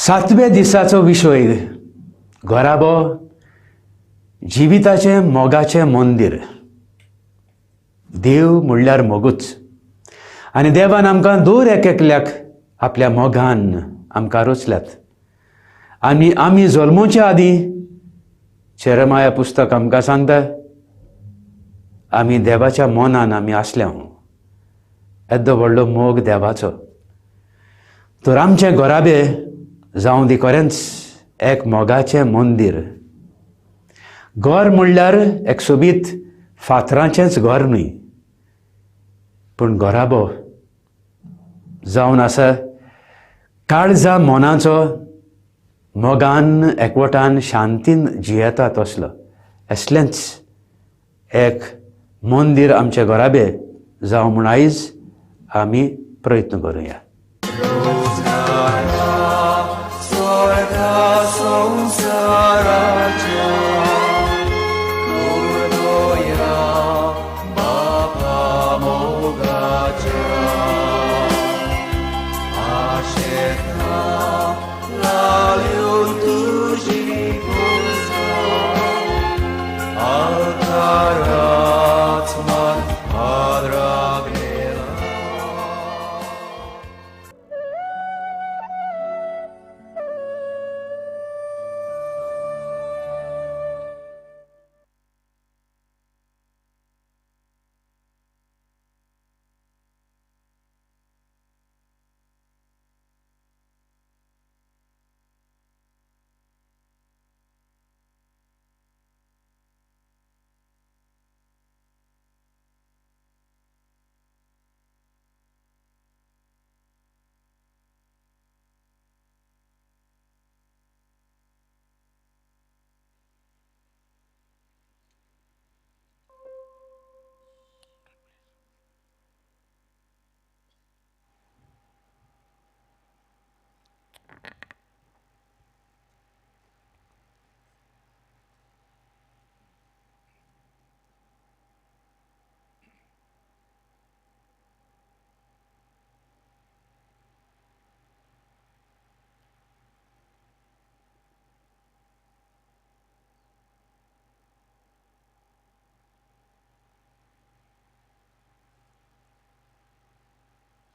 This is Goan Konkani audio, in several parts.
सातव्या दिसाचो विशय घराबो जिविताचें मोगाचें मंदीर. देव म्हणल्यार मोगूच आनी देवान आमकां दर एक एकल्याक आपल्या मोगान आमकां रचल्यात. आनी आमी जल्मोच्या आदीं जेरेमाया पुस्तक आमकां सांगता आमी देवाच्या मनान आमी आसल्या. येदो व्हडलो मोग देवाचो. तर आमचें घराबे जावं दी खरेंच एक मोगाचें मंदीर. घर म्हणल्यार एक सोबीत फातरांचेंच घर न्हय, पूण घराबो जावन आसा काळजा मनाचो मोगान एकवटान शांतीन जियेता तसलो असलेंच एक मंदीर आमचे घराबे जावं म्हूण आयज आमी प्रयत्न करुया.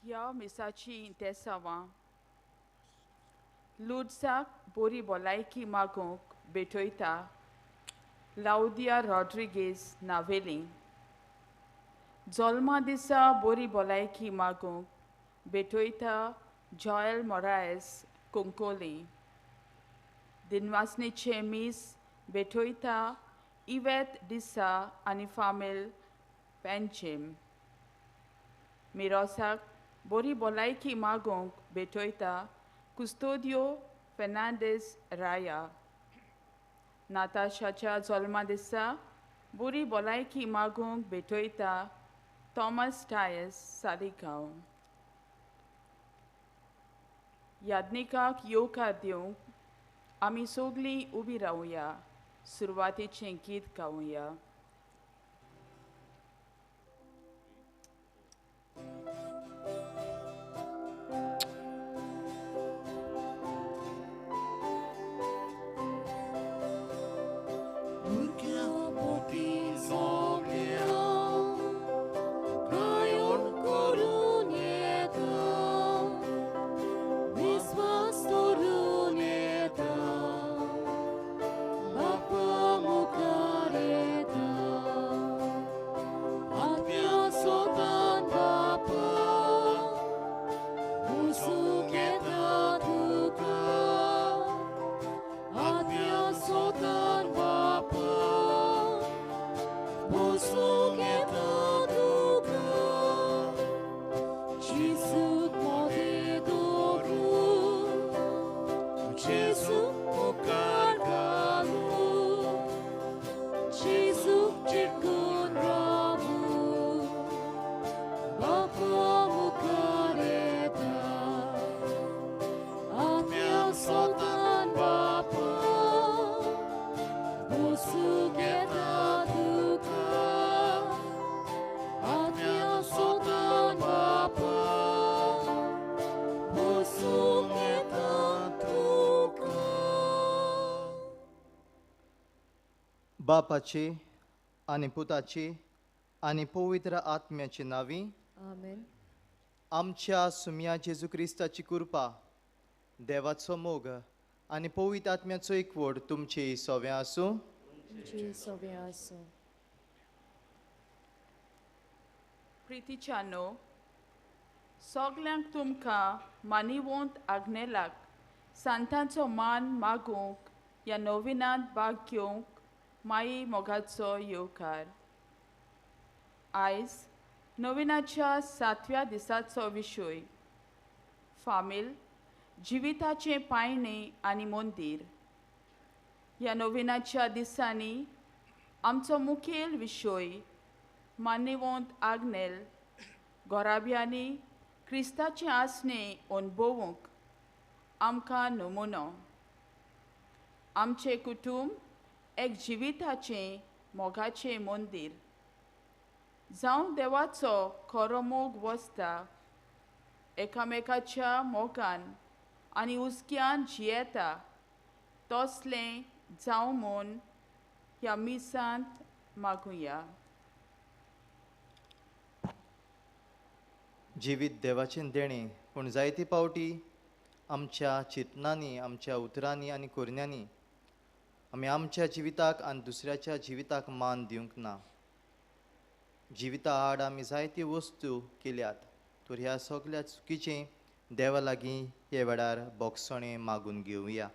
ह्या मिसाची इंतेसांवां लुडसाक बोरी भलायकी मागूंक भेटयता लावदिया रॉड्रिगेज नावेली. जल्मा दिसा बोरी भलायकी मागूंक भेटयता जॉयल मोरायस कुंकोली. दिनवासनीचें मीस भेटयता इवेत दिसा आनी फामेल पेंचेम. मिरोसाक बोरी भलायकी मागूंक भेटयता कुस्तोदियो फेर्नांडीस राया. नाताशाच्या जल्मा दिसा बोरी भलायकी मागूंक भेटयता थॉमस टायस सालिगांव. याज्ञिकाक येवकार दिवंक आमी सगळीं उबी रावया. सुरवातेचें गीत गावया. Sugeta duka. बापाची आनी पुताची आनी पवित्र आत्म्याची नावी आमेन. आमच्या सुम्या जेजू क्रिस्ताची कृपा, देवाचो मोग आनी पवित्र आत्म्याचो एकवट तुमची सोव्या आसूं. तुमची सोव्या आसूं. प्रितीच्यानो, सगल्यांक तुमकां मानिवंत आग्नेलाक सांतांचो मान मागूंक ह्या नविनांत भाग घेवंक माई मोगाचो येवकार. आयज नविनाच्या सातव्या दिसाचो विशय फामील जिविताचें पायणें आनी मंदीर. ह्या नविनाच्या दिसांनी आमचो मुखेल विशय मान्यवंत आग्नेल गोराब्यांनी क्रिस्ताचें आसणें अणभवूंक आमकां नमुनो. आमचें कुटूंब एक जिविताचें मोगाचें मंदीर जावं देवाचो खरो मोग वसता एकामेकाच्या मोगान आनी हुस्क्यान जियेता तसलें जावं म्हूण ह्या मिसांत मागुया. जिवीत देवाचें देणें, पूण जायते पावटी आमच्या चिंतनांनी, आमच्या उतरांनी आनी करण्यांनी आमी आमच्या जिविताक आनी दुसऱ्याच्या जिविताक मान दिवंक ना. जिविता आड आमी जायती वस्तू केल्यात, तर ह्या सगल्या चुकीचें देवा लागीं हे वेळार बोगसणें मागून घेवया.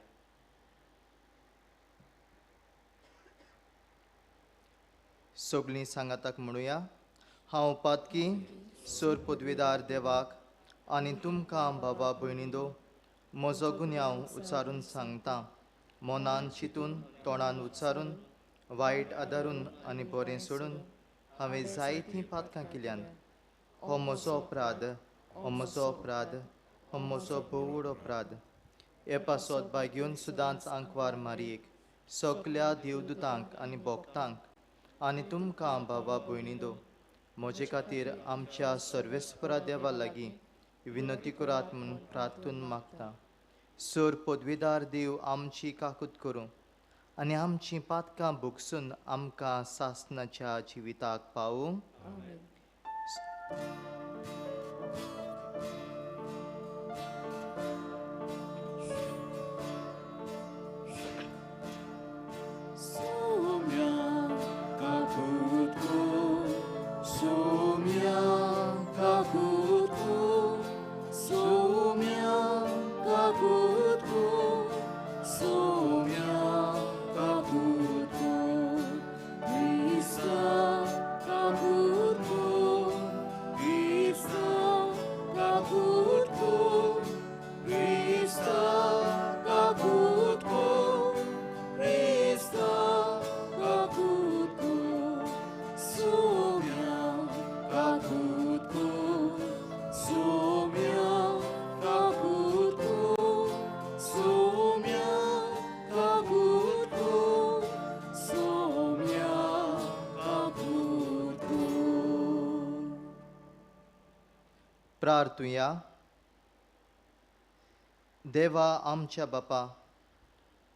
सगळीं सांगाताक म्हणुया, हांव पातकी सर पदवेदार देवाक आनी तुमकां बाबा भयणीदो म्हजो गुन्यांव उच्चारून सांगता. मनान चिंतून, तोंडान उच्चारून, वायट आदारून आनी बरें सोडून हांवें जायतीं पातकां केल्यान. हो म्हजो अपराध, हो म्हजो अपराध, हो म्हजो भोवड अपराध. हे पासत बागेवन सुदांच आंकवार मारयेक, सगल्या देवदूतांक आनी भक्तांक आनी तुमकां बाबा भयणीदो म्हजे खातीर आमच्या सर्वेस्परा देवा लागीं विनंती करात म्हूण प्रार्थून मागता. सर पदवीदार देव आमची काकूत करूं आनी आमचीं पातकां भोगसून आमकां सासणाच्या जिविताक पावूं. प्रार्थुया. देवा आमच्या बापा,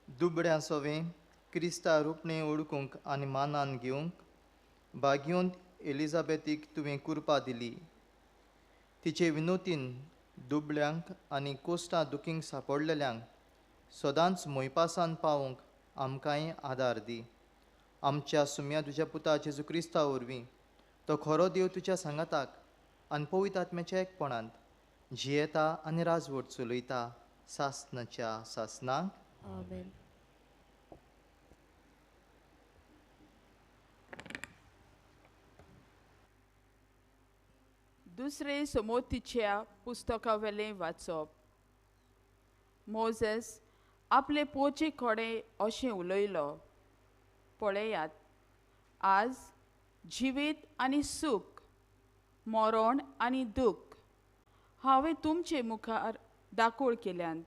दुबड्यां सोवें क्रिस्ता रुपणें ओळखूंक आनी मानान घेवंक भाग्योंत एलिझाबेथीक तुवें कृपा दिली. तिचे विनोतीन दुबळ्यांक आनी कोश्टां दुखींक सापडलेल्यांक सदांच मोयपासान पावोवंक आमकांय आदार दी. आमच्या सुम्या तुज्या पुता जेजू क्रिस्ता वरवीं तो खरो देव तुज्या सांगाताक आनी पवित्र आत्म्याच्या एकपणांत जियेता आनी राजवट चलयता सासणाच्या सासणाक. आमेन. दुसरे समोतीच्या पुस्तकावेलें वाचप. मोजेस आपले पोचे कडेन अशें उलयलो, पळयात आज जिवीत आनी सूख, मरण आनी दूख हांवें तुमचे मुखार दाखोळ केल्यात.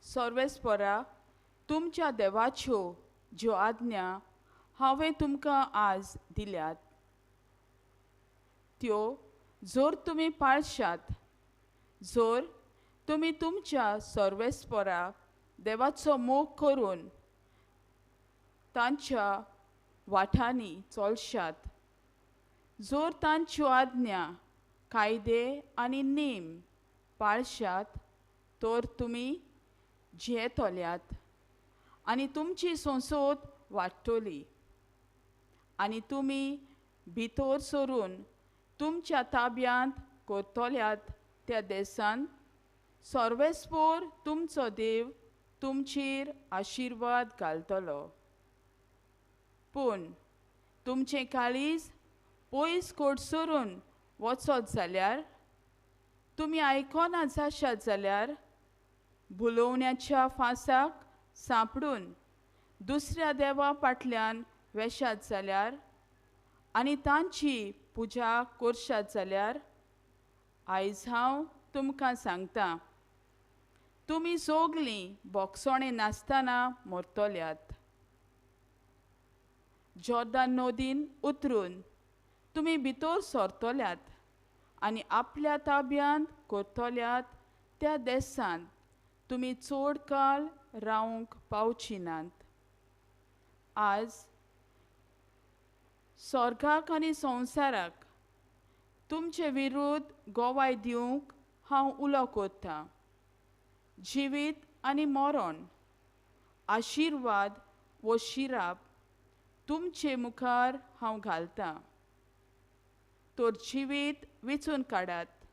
सर्वेस्परा तुमच्या देवाच्यो ज्यो आज्ञा हांवें तुमकां आज दिल्यात त्यो जर तुमी पाळशात, जर तुमी तुमच्या सर्वेस्परा देवाचो मोग करून तांच्या वाठांनी चलशात, जर तांच्यो आज्ञा, कायदे आनी नेम पाळशात तर तुमी जियेतल्यात आनी तुमची संसद वाडटली आनी तुमी भितर सरून तुमच्या ताब्यांत करतल्यात त्या देसान सर्वेस्पोर तुमचो देव तुमचेर आशिर्वाद घालतलो. पूण तुमचें काळीज पयस कोडसरून वचत जाल्यार, तुमी आयकना जाशात जाल्यार, भुलोवण्याच्या फांसाक सांपडून दुसऱ्या देवा फाटल्यान वेशात जाल्यार आनी तांची पुजा करशात जाल्यार, आयज हांव तुमकां सांगता, तुमी सगलीं बोगसोणें नासतना मरतल्यात. जॉर्दान नदीन उतरून तुमी भितर सरतल्यात आनी आपल्या ताब्यांत करतल्यात त्या देशांत तुमी चड काळ रावंक पावची नात. आज स्वर्गाक आनी संवसाराक तुमचे विरुद्ध गोवाय दिवंक हांव उलो करतां. जिवीत आनी मरण, आशिर्वाद वो शिराप तुमचे मुखार हांव घालतां. तर जिवीत विचून काडात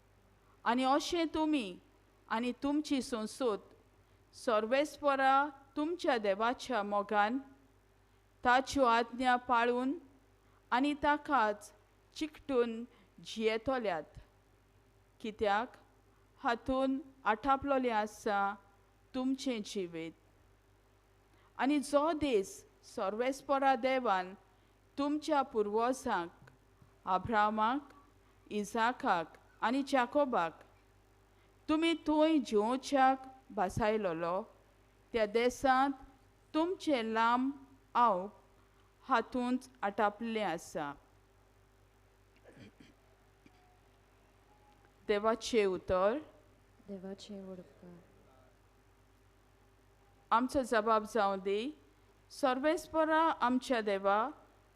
आनी अशें तुमी आनी तुमची संसद सर्वेस्परा तुमच्या देवाच्या मोगान ताच्यो आज्ञा पाळून आनी ताकाच चिकटून जियेतल्यात. कित्याक हातून आठापलोलें आसा तुमचें जिवीत. आनी जो देस सर्वेस्परा देवान तुमच्या पुर्वजांक, अब्राहमाक, इजाकाक आनी जाकोबाक तुमी थंय जिवोवच्याक भासायलोलो त्या देशांत तुमचें लांब आवक हातूंत आटापलें आसा. देवाचें उतर. देवाचें उपकार. आमचो जबाब जावं दी. सर्वेस्परा आमच्या देवा,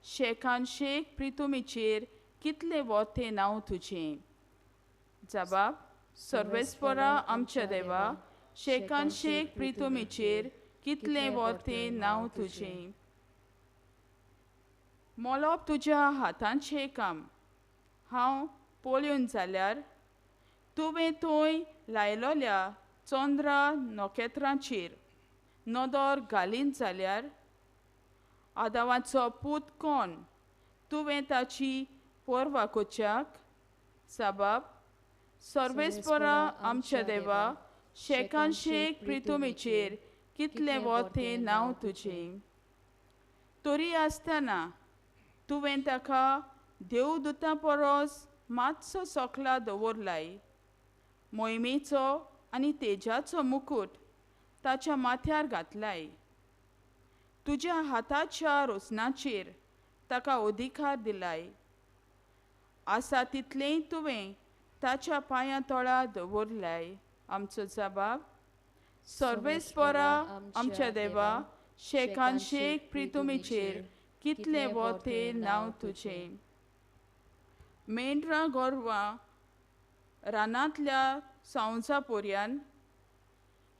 शेखान शेख प्रितुमीचेर कितलें वोतें नांव तुजें. जबाब. सर्वेस्परा आमच्या देवा, शेखान शेख प्रितुमीचेर कितलें वोतें नांव तुजें. मोलोप तुज्या हातांचें काम हांव पळोवन जाल्यार, तुवें थंय लायलोल्या चंद्रा नखेत्रांचेर नदर घालीन जाल्यार, आदावाचो पूत कोण तुवें ताची पर्वा करच्याक. जबाब. सर्वेस्परा आमच्या देवा, शेखान शेख प्रितुमीचेर कितलें वोतें नांव तुजें. तरी आसतना तुवें ताका देवदूतां परस मातसो सोकला दवरलाय. मोहिमेचो आनी तेजाचो मुकूट ताच्या माथ्यार घातलाय. तुज्या हाताच्या रोसनाचेर ताका अधिकार दिलाय. आसा तितलेंय तुवें ताच्या पांयां तळा दवरलाय. आमचो जबाब. सर्वेस्परा आमच्या देवा, शेखान शेख प्रितुमीचेर कितलें वोतें नांव तुजें. मेंढरां गोरवां रानांतल्या सांवजा पोरयान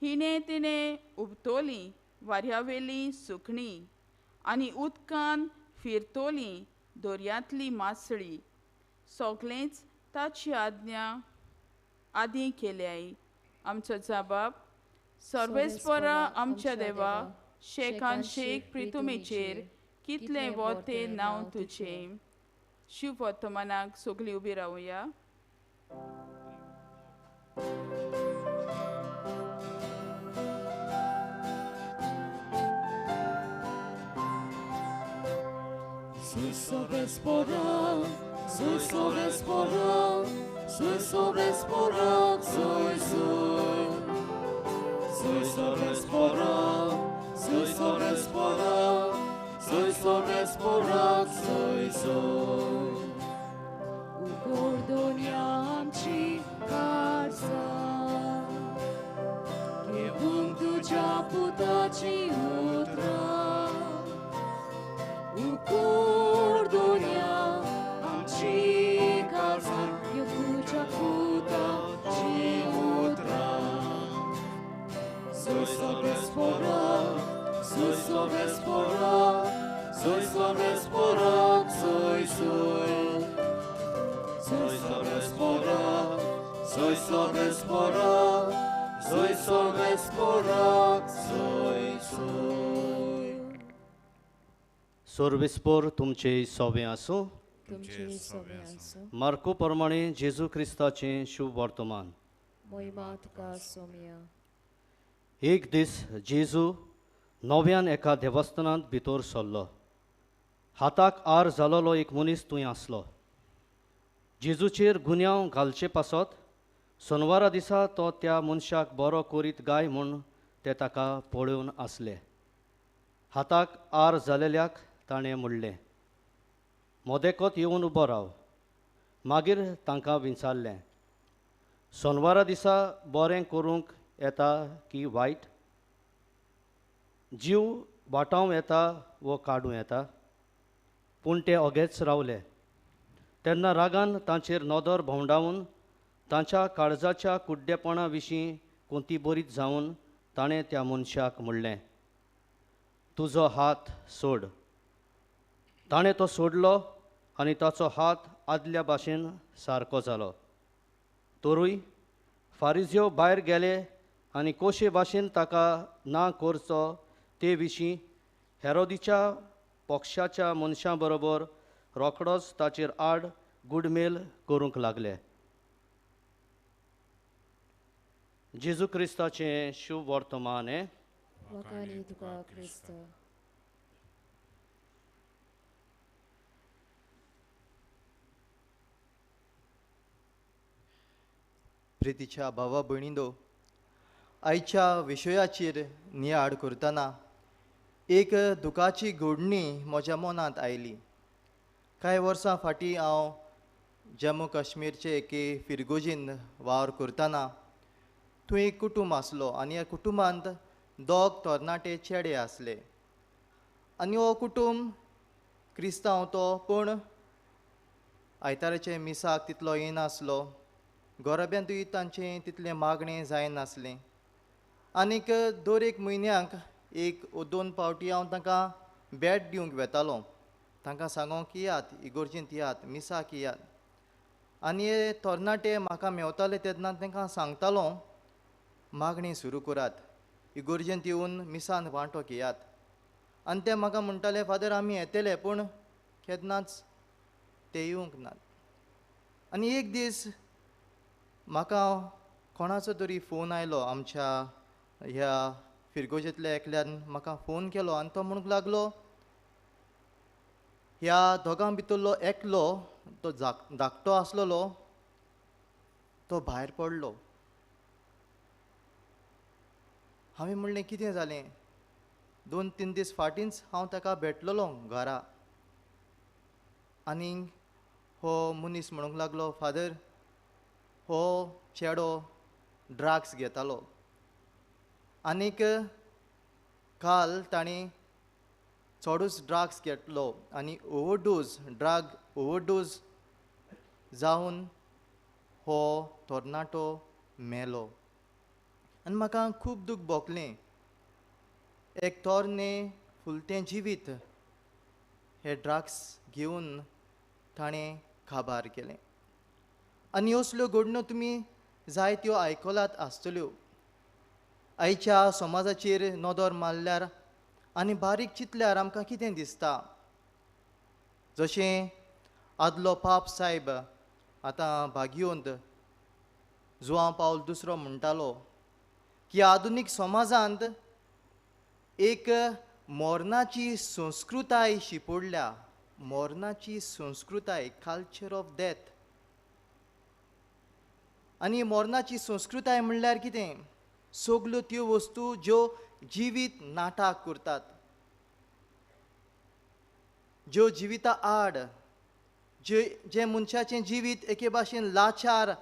हिणें तिणें उबतोलीं वाऱ्यावेलीं सुकणीं आनी उदकान फिरतोलीं दर्यांतली मासळी, सगळेंच ताची आज्ञा आदीं केल्याय. आमचो जबाब. सर्वेस्परा आमच्या देवा, शेखान शेख प्रितुमीचेर कितलें वोतें नांव तुजें. शिव वर्तमानाक सगळीं उबी रावया. Soy sobresporá, soy sobresporá, soy soy. Soy sobresporá, soy sobresporá, soy sobresporá, soy soy. Ugordoniamci casa, che un tuja putaci utra. Soy sobe sporak, soy sobe sporak, soy soy. सोर्विस्पोर तुमचे सोबे आसूं. तुमचे सोबे आसूं. मार्को प्रमाणे जेजू क्रिस्ताचें शुभ वर्तमान. मोहिमा तुका सोम्या. एक दीस जेजू नव्यान एका देवस्थानांत भितर सरलो. हाताक आर जालोलो एक मनीस थंय आसलो. जेजूचेर गुन्यांव घालचे पासत सोनवारा दिसा तो त्या मनशाक बरो करीत गाय म्हूण ते ताका पळोवन आसले. हाताक आर जालेल्याक ताणें म्हणलें, मोदेकोत येवन उबो राव. मागीर तांकां विचारलें, सोनवारा दिसा बरें करूंक येता की वायट? जीव वाटावं येता वो काडूं येता? पूण ते ओगेच रावले. तेन्ना रागान तांचेर नदर भोंवडावन तांच्या काळजाच्या कुड्डेपणा विशीं कोंती बरीत जावन ताणें त्या मनशाक म्हणलें, तुजो हात सोड. ताणें तो सोडलो आनी ताचो हात आदल्या भाशेन सारको जालो. तरूय फारिज्यो भायर गेले आनी कोशे भाशेन ताका ना करचो ते विशीं हेरोदीच्या पक्षाच्या मनशां बरोबर रोखडोच ताचेर आड गुडमेल करूंक लागले. जेजू क्रिस्ताचें शुभ वर्तमान. वाखाणी तुका क्रिस्त. प्रितीच्या भावा भयणींनो, आयच्या विशयाचेर नियाळ करतना एक दुखाची घडणी म्हज्या मनांत आयली. कांय वर्सां फाटीं हांव जम्मू काश्मीरचे एके फिरगोजीन वावर करतना थंय एक कुटूंब आसलो आनी ह्या कुटुंबांत दोग तरणाटे चेडे आसले. आनी हो कुटूंब क्रिस्तांव तो, पूण आयताराचे मिसाक तितलो येनासलो. गोरब्यांतूय तांचें तितलें मागणें जायनासलें. आनीक दर एक म्हयन्याक एक वो दोन पावटी हांव तांकां भेट दिवंक वेतालो. तांकां सांगोंक येयात, इगोर्जींत येयात, मिसाक येयात. आनी हे तरणाटे म्हाका मेवताले तेन्ना तांकां सांगतालो, मागणी सुरू करात, इगोर्जेंत येवन मिसान वांटो घेयात. आनी ते म्हाका म्हणटाले, फादर आमी येतले, पूण केन्नाच ते येवंक नात. आनी एक दीस म्हाका कोणाचो तरी फोन आयलो. आमच्या ह्या फिरगोजेंतल्या एकल्यान म्हाका फोन केलो आनी तो म्हणूंक लागलो, ह्या दोगां भितरलो एकलो तो धाकटो आसलेलो तो भायर पडलो. हांवें म्हणलें, कितें जालें? 2-3 दीस फाटींच हांव ताका भेटलेलो घरा. आनी हो मनीस म्हणूंक लागलो, फादर हो चेडो ड्रग्स घेतालो आनीक काल ताणें चडूच ड्रग्स घेतलो आनी ओवरडोज, ड्रग ओवरडोज जावन हो तरणाटो मेलो. आनी म्हाका खूब दूख भोगलें. एक तरणे फुलतें जिवीत हे ड्रग्स घेवन ताणें काबार केलें. आनी असल्यो घडण्यो तुमी जायत्यो आयकलात आसतल्यो. आयच्या समाजाचेर नदर मारल्यार आनी बारीक चिंतल्यार आमकां कितें दिसता, जशें आदलो पाप सायब आतां भाग्योंत जुआंव पावल दुसरो म्हणटालो की आधुनीक समाजांत एक मरणाची संस्कृताय शिंपडल्या. मरणाची संस्कृताय, कल्चर ऑफ डेथ. आनी मरणाची संस्कृताय म्हणल्यार कितें? सगल्यो त्यो वस्तू ज्यो जिवीत नाटक करतात, ज्यो जिविता आड, जे मनशाचें जिवीत एके भाशेन लाचार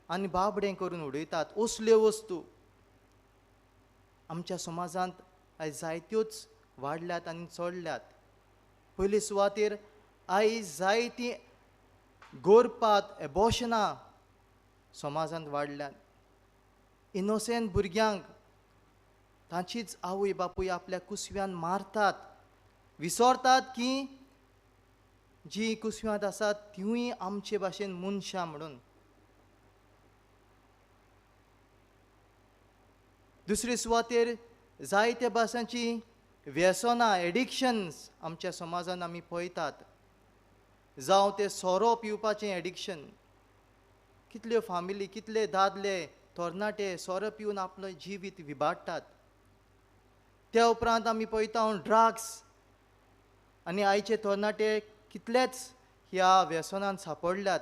आनी बाबडें करून उडयतात, असल्यो वस्तू आमच्या समाजांत आयज जायत्योच वाडल्यात आनी चडल्यात. पयले सुवातेर आयज जायतीं गोरपात, एबॉर्शनां समाजांत वाडल्यात. इनोसेंट भुरग्यांक तांचीच आवय बापूय आपल्या कुसव्यान मारतात, विसरतात की जी कुसव्यांत आसात तिवूय आमचे भाशेन मनशां म्हणून. दुसरे सुवातेर जायत्या भासांची व्यसनां, एडिक्शन्स आमच्या समाजान आमी पळयतात. जावं ते सोरो पिवपाचें एडिक्शन, कितल्यो फामिली, कितले दादले तरणाटे सोरो पिवन आपलो जिवीत विबाडटात. त्या उपरांत आमी पळयता ड्रग्स, आनी आयचे तरणाटे कितलेच ह्या व्यसनान सापडल्यात.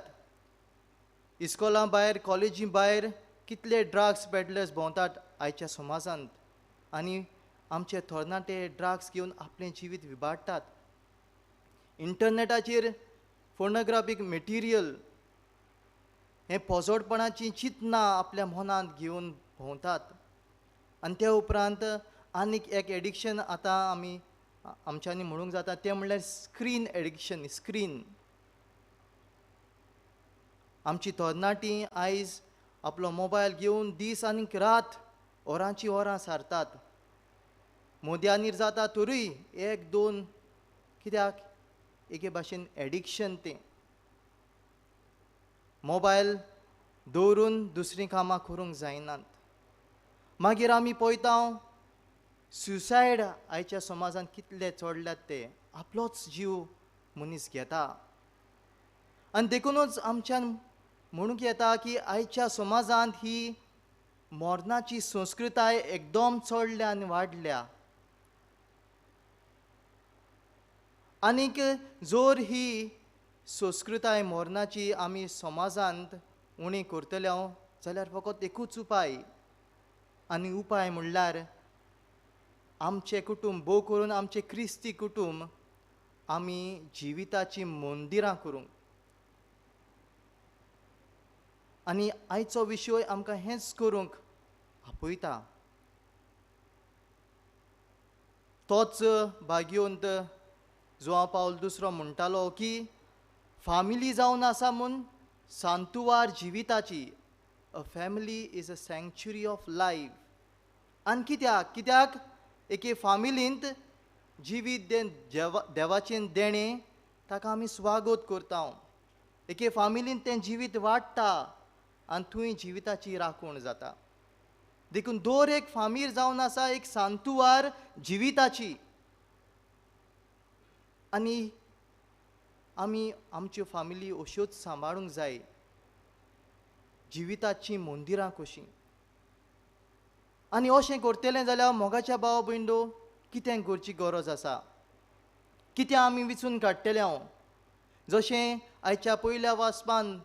इस्कोलां भायर, कॉलेजी भायर कितले ड्रग्स पेडलर्स भोंवतात आयच्या समाजांत, आनी आमचे तरणाटे ड्रग्स घेवन आपलें जिवीत विबाडटात. इंटरनेटाचेर फोनोग्राफीक मटेरियल हें पोजोडपणाचीं चिंतनां आपल्या मनांत घेवन भोंवतात. आनी त्या उपरांत आनीक एक एडिक्शन आतां आमी आमच्यांनी म्हणूंक जाता, तें म्हणल्यार स्क्रीन एडिक्शन. स्क्रीन, आमची तरणाटीं आयज आपलो मोबायल घेवन दीस आनी रात वरांची वरां सारतात. मोद्यानीर जाता तरूय एक दोन, कित्याक एके भाशेन एडिक्शन तें. मोबायल दवरून दुसरीं कामां करूंक जायनात. मागीर आमी पळयता सुसायड आयच्या समाजांत कितले चडल्यात, ते आपलोच जीव मनीस घेता. आनी देखुनूच आमच्यान म्हणूंक येता की आयच्या समाजांत ही मरणाची संस्कृताय एकदम चडल्या आनी वाडल्या. आनीक जर ही संस्कृताय मरणाची आमी समाजांत उणी करतले जाल्यार फकत एकूच उपाय, आनी उपाय म्हणल्यार आमचें कुटुंब, भोव करून आमचें क्रिस्ती कुटुंब आमी जिविताचीं मंदिरां करूंक. आनी आयचो विशय आमकां हेंच करूंक आपयता. तोच भाग्यवंत जुआंव पावल दुसरो म्हणटालो की फामिली जावन आसा म्हूण सांतुवार जिविताची. A family is a sanctuary of life. आनी कित्याक, कित्याक एके फामिलींत जिवीत देवाचें देणें ताका आमी स्वागत करता. एके फामिलींत तें जिवीत वाडटा आनी थंय जिविताची राखण जाता. देखून दर एक फामील जावन आसा एक सांतुवार जिविताची. आनी आमी आमच्यो फामिली अश्योच सांबाळूंक जाय, जिविताचीं मंदिरां कशीं. आनी अशें करतलें जाल्यार मोगाच्या भाव भयणो कितें करची गरज आसा, कितें आमी विचून काडटले. हांव जशें आयच्या पयल्या वाचपान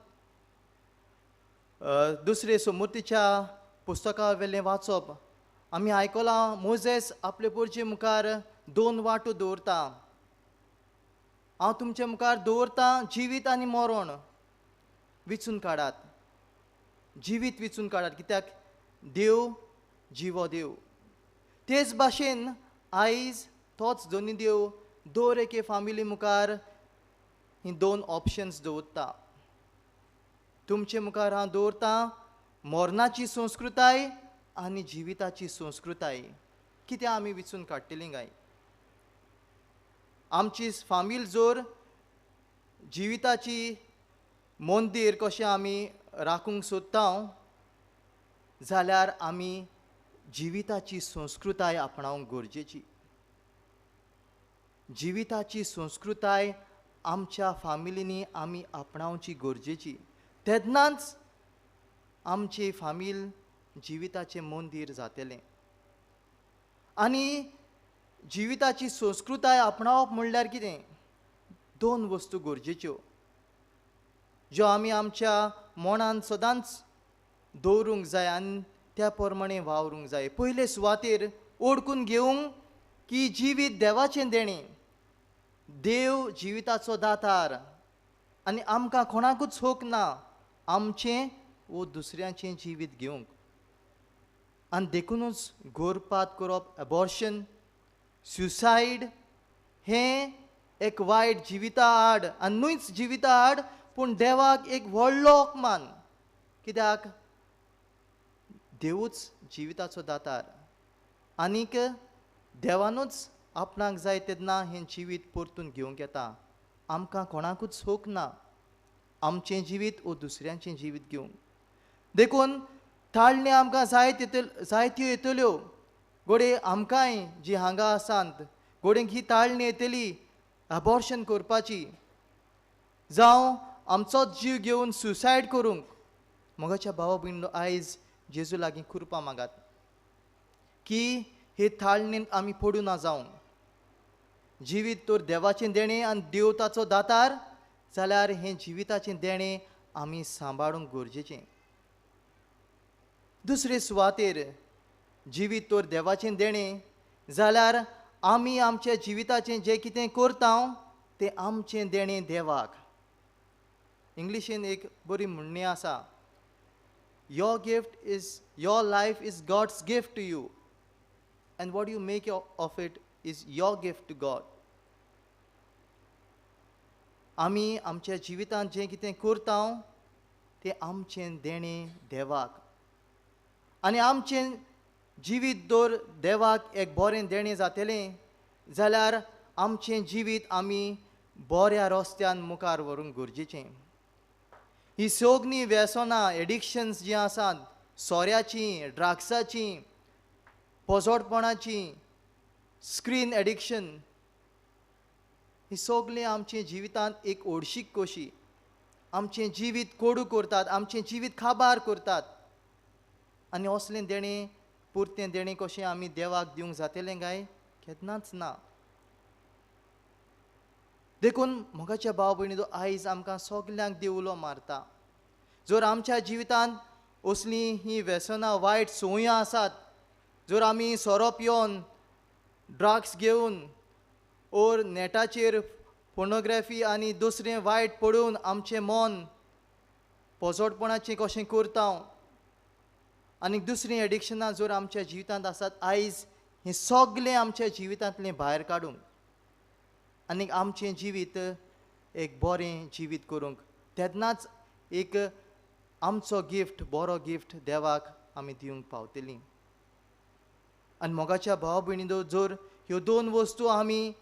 दुसरे समूर्तीच्या पुस्तका वेलें वाचप आमी आयकलां, मोजेस आपले पोरचे मुखार दोन वाटो दवरता. हांव तुमचे मुखार दवरतां जिवीत आनी मरण, विचून काडात, जिवीत विचून काडात, कित्याक देव जिवो देव. तेच भाशेन आयज तोच दोनी देव दर एके फामिली मुखार ही दोन ऑप्शन्स दवरता. तुमचे मुखार हांव दवरतां मरणाची संस्कृताय आनी जिविताची संस्कृताय. कितें आमी विचून काडटलीं काय? आमची फामील जर जिविताची मंदीर कशें आमी राखूंक सोदता जाल्यार आमी जिविताची संस्कृताय आपणावंक गरजेची. जिविताची संस्कृताय आमच्या फामिलींनी आमी आपणावची गरजेची, तेन्नाच आमची फामील जिविताचें मंदीर जातलें. आनी जिविताची संस्कृताय आपणावप म्हणल्यार कितें? दोन वस्तू गरजेच्यो ज्यो आमी आमच्या मनान सदांच दवरूंक जाय आनी त्या प्रमाणे वावरूंक जाय. पयले सुवातेर ओडकून घेवंक की जिवीत देवाचें देणें, देव जिविताचो दातार आनी आमकां कोणाकूच हक ना आमचें वो दुसऱ्यांचें जिवीत घेवंक. आनी देखुनूच गोरपात करप, एबॉर्शन, सुसायड हें एक वायट जिविता आड, आनी न्हूच जिविता आड पूण देवाक एक व्हडलो अपमान. कित्याक देवूच जिविताचो दातार आनीक देवानूच आपणाक जाय तेन्ना हें जिवीत परतून घेवंक येता. आमकां कोणाकूच हक ना आमचें जिवीत वो दुसऱ्यांचें जिवीत घेवंक. देखून ताळणी आमकां जायत्यो येतल्यो. घोडये आमकांय जी हांगा आसात घोडयेक ही ताळणी येतली अबॉर्शन करपाची, जावं आमचोच जीव घेवन सुसायड करूंक. मोगाच्या भावा भयणीनो, आयज जेजू लागीं कृपा मागात की हे ताळणेंत आमी पडूं ना जावंक. जिवीत तर देवाचें देणें आनी देव ताचो दातार जाल्यार हें जिविताचें देणें आमी सांबाळूंक गरजेचें. दुसरे सुवातेर जिवीत तर देवाचें देणें जाल्यार आमी आमच्या जिविताचें जें कितें करता तें आमचें देणें देवाक. इंग्लिशीन एक बरी म्हणणी आसा, your gift is, your life is God's gift to you and what you make of it is your gift to God. आमी आमच्या जिवितांत जें कितें करता तें आमचें देणें देवाक, आनी आमचें जिवीत दर देवाक एक बरें देणें जातलें जाल्यार आमचें जिवीत आमी बऱ्या रस्त्यान मुखार व्हरूंक गरजेचें. ही सगळीं व्यसनां, एडिक्शन्स जीं आसात, सोऱ्याचीं, ड्रग्साचीं, पोजोडपणाचीं, स्क्रीन एडिक्शन, ही सगळीं आमच्या जिवितांत एक ओडशीक कशी आमचें जिवीत कोडू करतात, आमचें जिवीत खाबार करतात. आनी असलें देणें, पुरतें देणें कशें आमी देवाक दिवंक जातलें काय? केन्नाच ना. देखून मोगाच्या भाव भयणीचो आयज आमकां सगल्यांक देव उलो मारता, जर आमच्या जिवितांत असलीं हीं व्यसनां, वायट संवयां आसात, जर आमी सोरो पिवन, ड्रग्स घेवन, ओर नेटाचेर पोर्नोग्राफी आनी दुसरें वायट पडून आमचें मन पोजोडपणाचें कशें करता आनी दुसरीं एडिक्शनां जर आमच्या जिवितांत आसात, आयज हें सगलें आमच्या जिवितांतलें भायर काडूंक आनी आमचें जिवीत एक बरें जिवीत करूंक, तेन्नाच एक आमचो गिफ्ट, बरो गिफ्ट देवाक आमी दिवंक पावतलीं. आनी मोगाच्या भाव भयणींनो, जर ह्यो दोन वस्तू आमी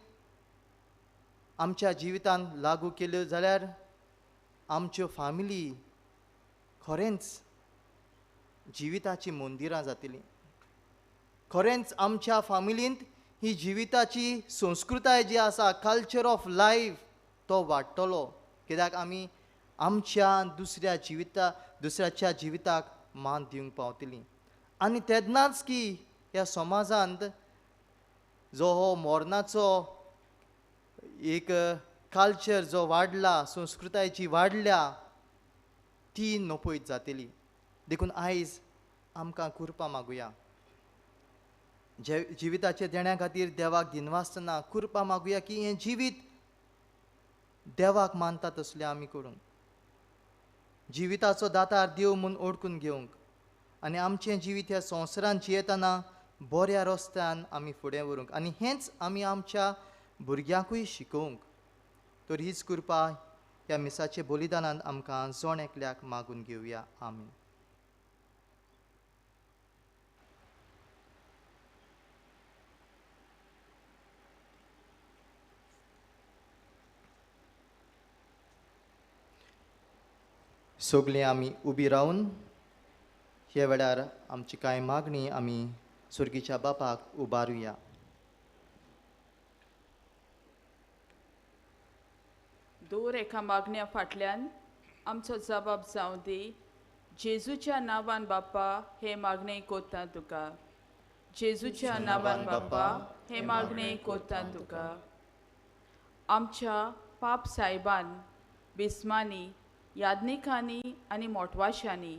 आमच्या जिवितांत लागू केल्यो जाल्यार आमच्यो फामिली खरेंच जिविताचीं मंदिरां जातलीं. खरेंच आमच्या फामिलींत ही जिविताची संस्कृताय जी आसा, कल्चर ऑफ लायफ, तो वाडटलो. कित्याक आमी आमच्या दुसऱ्या जिविता, दुसऱ्याच्या जिविताक मान दिवंक पावतलीं. आनी तेन्नाच की ह्या समाजांत जो हो मरणाचो एक कल्चर जो वाडला, संस्कृताय जी वाडल्या, ती नपयत जातली. देखून आयज आमकां कृपा मागुया, जिविताच्या देण्या खातीर देवाक दिनवासतना कृपा मागुया की हें जिवीत देवाक मानता तसलें आमी करूंक, जिविताचो दातार देव म्हूण ओळखून घेवंक, आनी आमचें जिवीत ह्या संवसारान जियेतना बऱ्या रस्त्यान आमी फुडें व्हरूंक, आनी हेंच आमी आमच्या भुरग्यांकूय शिकोवंक. तर हीच कृपा ह्या मिसाचे बलिदानान आमकां जण एकल्याक मागून घेवया. आमीन. सगळीं आमी उबी रावन ह्या वेळार आमची कांय मागणी आमी सुर्गीच्या बापाक उबारुया. दर एका मागण्या फाटल्यान आमचो जबाब जावं दी. जेजूच्या नांवान बापा हे मागणें कोत्ता तुका, जेजूच्या नांवान बापा हे मागणें कोत्ता तुका. आमच्या पाप सायबान, बिस्मांनी, याज्ञिकांनी आनी मोटवाशांनी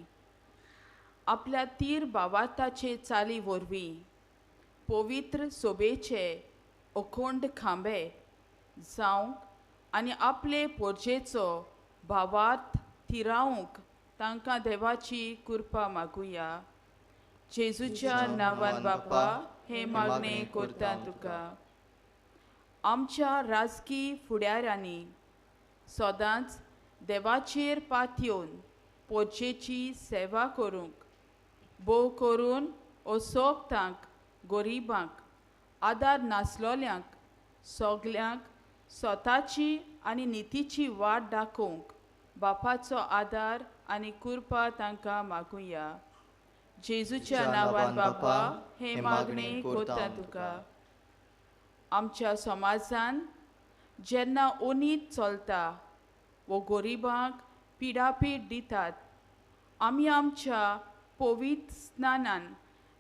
आपल्या तीर भावार्थाचे चाली वरवीं पवित्र सोबेचे अखंड खांबे जावंक आनी आपले पोरजेचो भावार्थ थिरावंक तांकां देवाची कृपा मागुया. जेजूच्या नांवान बापा हे मागणें करता तुका. आमच्या राजकी फुडाऱ्यांनी सदांच देवाचेर पातयेवन पोरजेची सेवा करूंक, भोव करून असोक्तांक, गरिबांक, आदार नासलोल्यांक, सगल्यांक स्वताची आनी नितीची वाट दाखोवंक बापाचो आदार आनी कृपा तांकां मागुया. जेजूच्या नांवान बापा हे मागणे करता तुका. आमच्या समाजान जेन्ना ओनीत चलता वो गरिबांक पिडापीड दितात, आमी आमच्या पवित्र स्नानान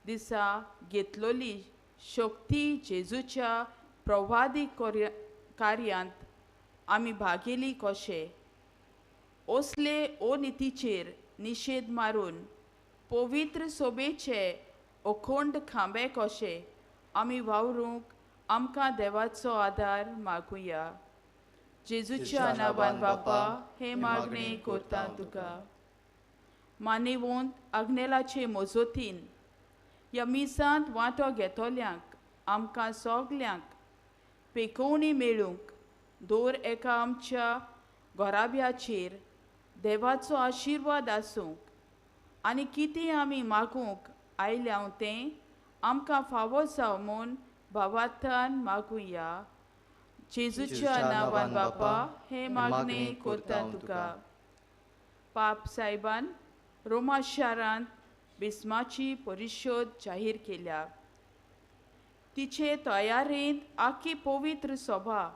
दिसा घेतलोली शक्ती जेजूच्या प्रवादी कार्यांत आमी भागेली कशे असले ओनितीचेर निशेध मारून पवित्र सोबेचे अखंड खांबे कशे आमी वावरूंक आमकां देवाचो आदार मागुया. जेजूच्या नांवान बापा हे मागणे करता तुका. मानेवंत आग्नेलाचे मजतीन ह्या मिसांत वांटो घेतल्यांक आमकां सगल्यांक पेकोवणी मेळूंक दर एका आमच्या घराब्याचेर देवाचो आशिर्वाद आसूंक आनी कितें आमी मागूंक आयल्या तें आमकां फावो जावं म्हूण भावार्थान मागुया. जेजूच्या नांवान बापा हे मागणे करता तुका. पाप साहेबान रोमा शारांत बिस्माची परिशोध जाहीर केल्या. तिचे तयारेंत आखी पवित्र सभा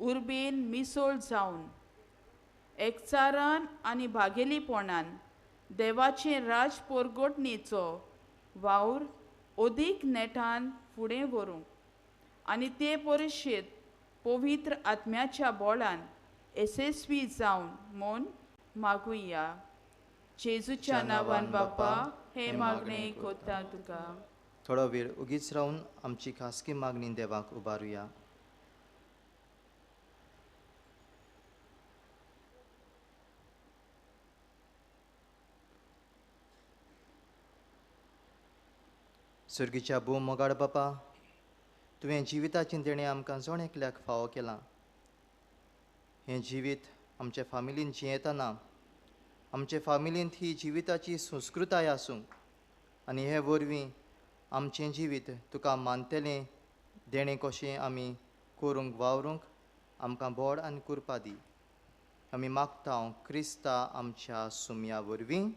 उर्बेन मिसळ जावन एकचारान आनी भागेलीपणान देवाचे राज पोरगोटणेचो वावर अदीक नेटान फुडें व्हरूंक आनी ते परिशेद पवित्र आत्म्याच्या बोळान येसस्वी जावन म्हूण मागुया. जेजूच्या नांवान बापा हे मागणे करता तुका. थोडो वेळ उगीच रावन आमची खासगी मागणी देवाक उबारुया. सर्गीच्या भोव मोगाळ बापा, तुवें जिविताचें देणें आमकां जण एकल्याक फावो केलां. हें जिवीत आमच्या फामिलीन जियेतना आमचे फामिलींत ही जिविताची संस्कृताय आसूंक आनी हे वरवीं आमचें जिवीत तुका मानतलें देणें कशें आमी करूंक वावरूंक आमकां बोड आनी कुरपा दी. आमी मागता क्रिस्ता आमच्या सुमया वरवीं.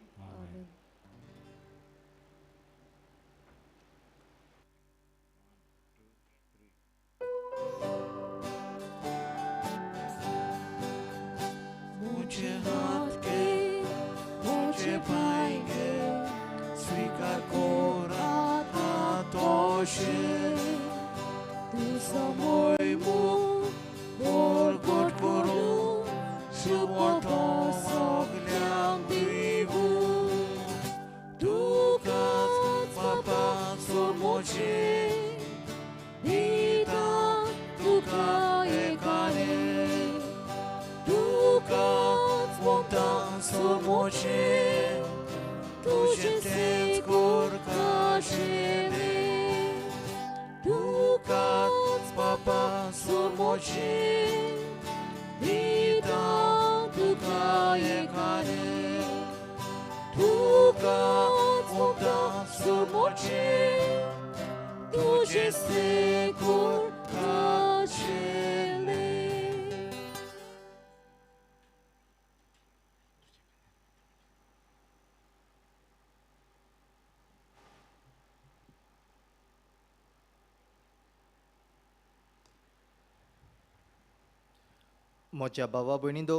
म्हज्या भावा भयणींनो,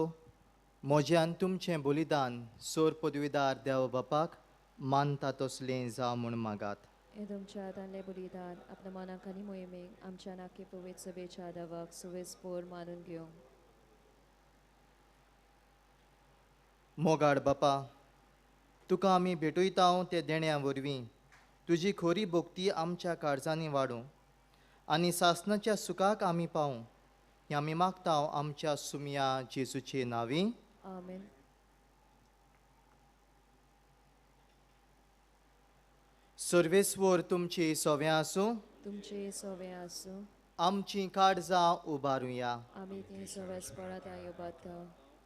म्हजें आनी तुमचें बलिदान सोर पदवीदार देव बापाक मानता तसलें जावं म्हूण मागात. हें तुमच्या हातांतलें बलिदान आपल्या मनाक आनी मोहिमेक आमच्या नाकी पवित्र सभेच्या देवाक सुवेसपोर मानून घेवंक. मोगाड बापा, तुका आमी भेटयता ते देण्या वरवीं तुजी खरी भक्ती आमच्या काळजांनी वाडूं आनी सासणाच्या सुखाक आमी पावूं हें आमी मागता आमच्या सुमया जेजूचे नांवी. आमेन. सर्वेस्वर तुमचे सोवे आसूं. तुमचे सोवे आसूं. आमची काळजां उबारुया. आमी ती सर्वेस्परात उबारता.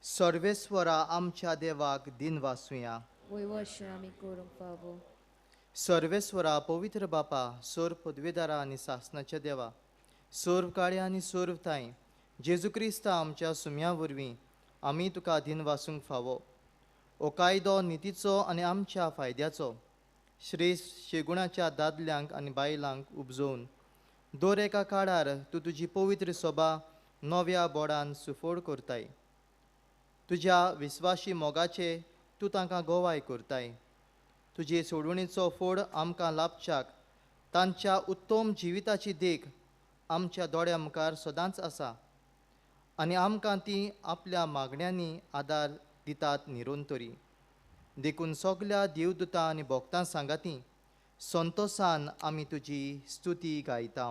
सर्वेस्वरा आमच्या देवाक दिन वासुया. वयवश आमी करूंक फावो. सर्वेस्वरा पवित्र बापा, सोर पदवेदारा आनी सासणाच्या देवा, सोर्व काळे आनी सोर्व ताई, जेजू क्रिस्ता आमच्या सुम्या वरवीं आमी तुका दिन वासूंक फावो. हो कायदो नितीचो आनी आमच्या फायद्याचो. श्रेश्ठ शेगुणाच्या दादल्यांक आनी बायलांक उपजोवन दर एका काळार तूं तुजी पवित्र सभा नव्या बोडान सुफोड करताय. तुज्या विस्वाशी मोगाचे तूं तांकां गोवाय करताय. तुजे सोडवणीचो फोड आमकां लाभच्याक तांच्या उत्तम जिविताची देख आमच्या दोळ्या मुखार सदांच आसा आनी आमकां ती आपल्या मागण्यांनी आदार दितात निरंतरी. देखून सगल्या देवदूतां आनी भक्तां सांगाती संतोसान आमी तुजी स्तुती गायता.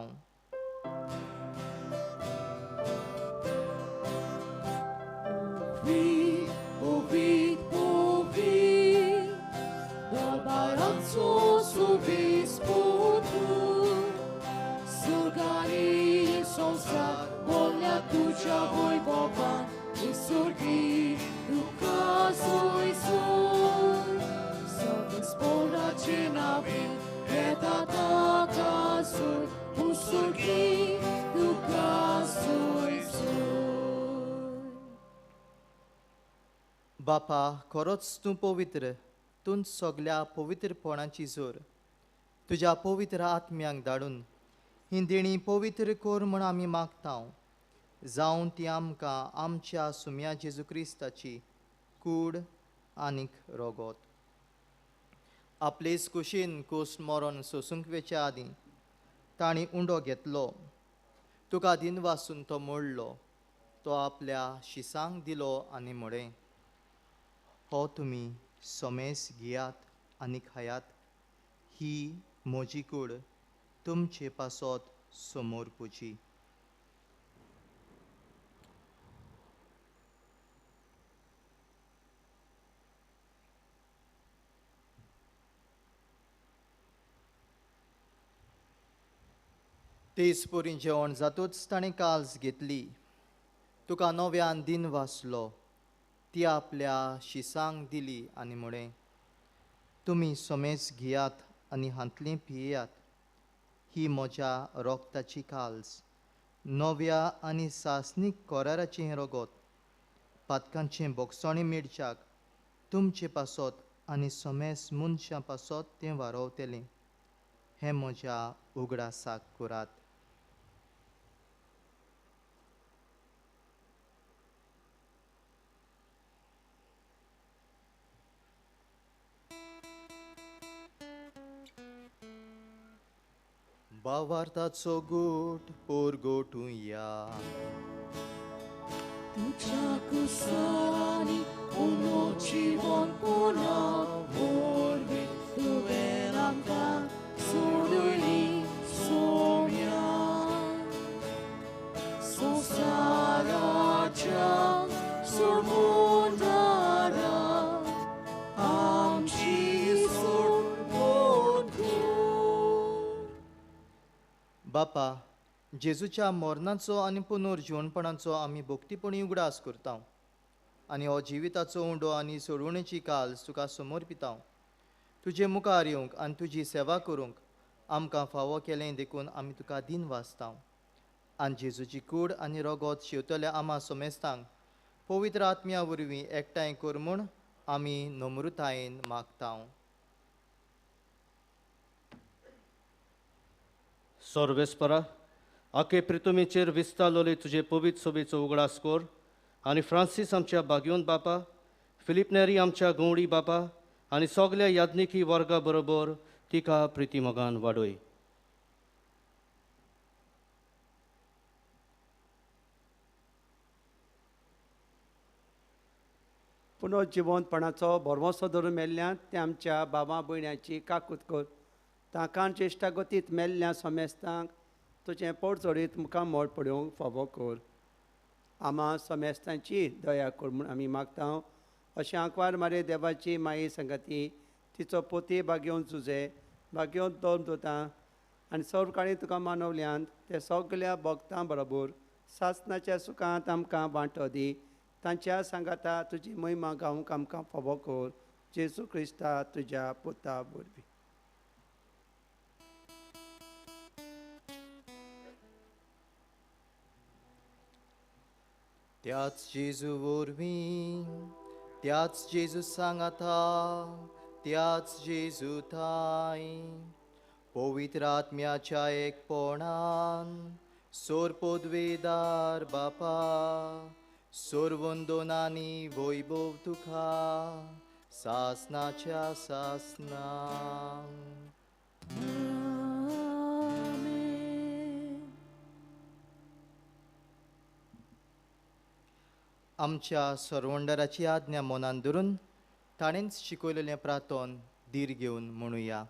बापा, खरोच तूं पवित्र, तूं सगल्या पवित्रपणाची जोर. तुज्या पवित्र आत्म्यांक धाडून ही देणी पवित्र कर म्हण आमी मागता, जावन ती आमकां आमच्या सुम्या जेजू क्रिस्ताची कूड आनीक रोगोत. आपलेच कुशीन कोस मरण सोसूंक वेच्या आदीं तांणी उंडो घेतलो, तुका दिनवासून तो मोडलो, तो आपल्या शिसांक दिलो आनी म्हळें, हो तुमी सोमेस घेयात आनी खायात, ही म्हजी कूड तुमचे पासत समोर पुची. तेच परी जेवण जातूच ताणें काल्स घेतली, तुका नव्यान दिन वाचलो, ती आपल्या शिसांक दिली आनी म्हळें, तुमी सोमेस घेयात आनी हांतली पियेयात, ही म्हज्या रोगताची काल्स, नव्या आनी सासणीक कराराचें हें रोगोत, पातकांचें बोगसणें मेळच्याक तुमचे पासत आनी सोमेस मनशां पासत तें वारोवतलें. हें म्हज्या उगडासाक करात. बावार्थाचो गोट पोरगोटुया. तुझ्या कुसांनी उनो जिवन पुना वरवीं तुवें आमकां सोडली सोम्या. संवसाराच्या सोडवणारा आमची सोडवण कर. बापा, जेजूच्या मरणाचो आनी पुनर्जिवणपणाचो आमी भक्तीपणी उगडास करता आनी हो जिविताचो उंडो आनी सोडवणेची काल्स तुका समर्पिता. तुजे मुखार येवंक आनी तुजी सेवा करूंक आमकां फावो केलें देखून आमी तुका दिन वाचता. आनी जेजूची कूड आनी रोगोत शेवतल्या आमा सोमेस्तांक पवित्र आत्म्या वरवीं एकठांय कर म्हूण आमी नम्रतायेन मागता. सर्वेस्परा, आखे प्रितुमेचेर विस्तारलोले तुजे पवित्र सोबेचो उगडास कर आनी फ्रांसीस आमच्या बागयोन बापा, फिलीप नेरी आमच्या गवडी बापा आनी सगल्या याज्ञिकी वर्गा बरोबर तिका प्रितीमोगान वाडय. पुनर्जिवंतपणाचो भरवंसो धरून मेल्ल्यान ते आमच्या बाबा भयण्याची काकूत कर. तांकां चेश्टागतींत मेल्ल्या सोमेस्तांक तुजें पोट चडीत मुखार मोड पडोवंक फावो कर. आमा सोमेस्तांची दया कर म्हूण आमी मागता. अशें आंकवार मारे देवाची माये संगती तिचो पोती बागेवन तुजें बागेवन दोन दोता आनी सर्वकाळी तुका मानवल्यान ते सगल्या भक्तां बरोबर सासनाच्या सुखांत आमकां वांटो दी. तांच्या सांगाता तुजी महिमा गावंक आमकां फावो कर. जेजू क्रिस्ता तुज्या पुता वरवीं. त्याच जेजू वरवीं, त्याच जेजू सांगाता, त्याच जेजू थांय पवित्र आत्म्याच्या एकपणान सोर पदवेदार बापा सोरवंदोनानी वैभव तुका सासनाच्या सासना. आमच्या सरवंडराची आज्ञा मनान धरून ताणेंच शिकयलेलें प्रार्थन धीर घेवन म्हणुया.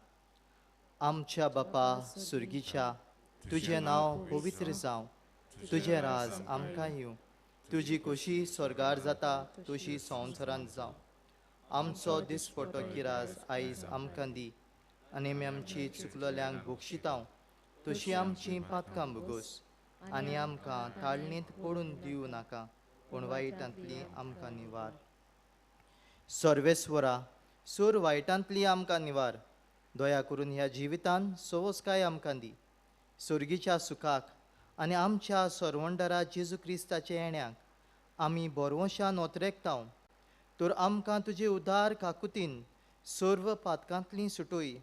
आमच्या बापा सुर्गीच्या, तुजें नांव पवित्र जावं, तुजें राज आमकां येवं, तुजी खोशी स्वर्गार जाता तशी संवसारांत जावं. आमचो दिसपटो किराज आयज आमकां दी आनी आमी आमची चुकलोल्यांक बक्षितांव तशी आमची पातकां भोगोस आनी आमकां ताळणींत पडून दिवं नाका पूण वायटांतली आमकां निवार. सर्वेस्वरा, सूर वायटांतली आमकां निवार, दया करून ह्या जिवितान सवसकाय आमकां दी. सुर्गीच्या सुखाक आनी आमच्या सरवंडरा जेजू क्रिस्ताच्या येण्याक आमी बरवंशान ओतरेकतांव, तर आमकां तुजे उदार काकुतीन सर्व पातकांतली सुटोय